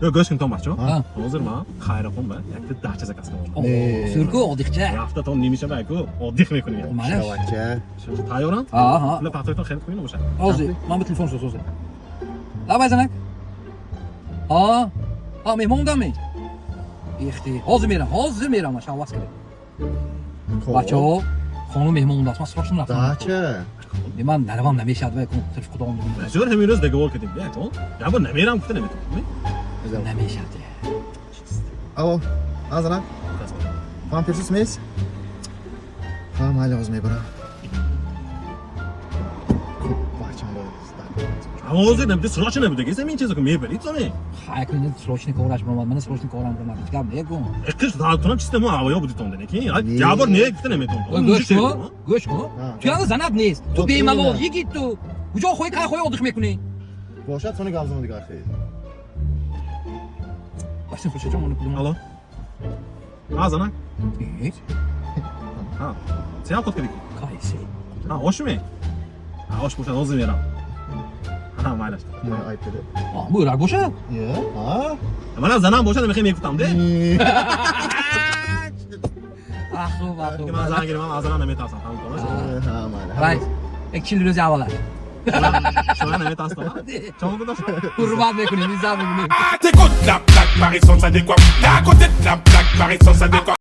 Ё, гӯш кун, бачо. Ҳа. Ҳозир ман Хайрақум ба якта дача заказ кардам. Не. Сурку отдых ча. Рафта то нимиша ба яку отдых мекунем. Малаш. Шавача. Тайёрам? Ҳа. Пула патойтон хеле кунем бошад. Ҳозир ман ба телефон шуд ҳозир. Давай, занак. Ҳа. Ҳа, меҳмондам. Ихти. Ҳозир мерам, ҳозир мерам, ман шаввас кардем. Бачаҳо, хонум меҳмон аст, ман срочно рафтам. Дача. Ман наравам намешад, вай кун, сирф худо. Зӯр, ҳамин рӯз договор кардем, яку. Я бо намерам гуфта наметавонам. Намешад. Алло, а, занак? Памперсус мес? Ҳа, майли, ҳозир мебарам. Хуб, бачам. Ҳозир набуда, срочно набуда. Гесам ин чизо ки мебарид соне. Хай, кун, срочный кораш бромад, ман срочный корам бромад. Ҳеҷ гап некун. Қиш тунам чиста мо аваё буди тонда неки. Я бор не гуфта наметавонам. Гӯш кун, гӯш кун. Ҳа. Ту яна занат нест. Ту Хуб, бемалол, именно. Йигит ту. Куҷо хоҳӣ, кай хоҳӣ отдых мекунӣ? Бошад, сони гап занам дигар хел. Басин, хуршедҷон, мана пулим. Алло. Ҳа, занак. Э, Ҳа. Сен овқат кардӣ? Кайси. Ҳа, ошми? Ҳа, ош бошад, ҳозир мерам. Ҳа, майлаш. Мо айб кардем. А, бӯрак бошад? Е, ҳа? Манам занам бошад, мехоҳем мегуфтам, де. Аху, аху. Ман зан гирам, аз занам наметарсам, фаҳмидӣ? Ҳа, майли. Вай, як 40 рӯзи аввала. Шумо наметарсам? Чамо гудош? Ҳурмат мекунем, иззат мекунем. Ah, t'écoutes la plaque, Marisson, ça décoiffe. D'à côté de la plaque, Marisson, ça décoiffe.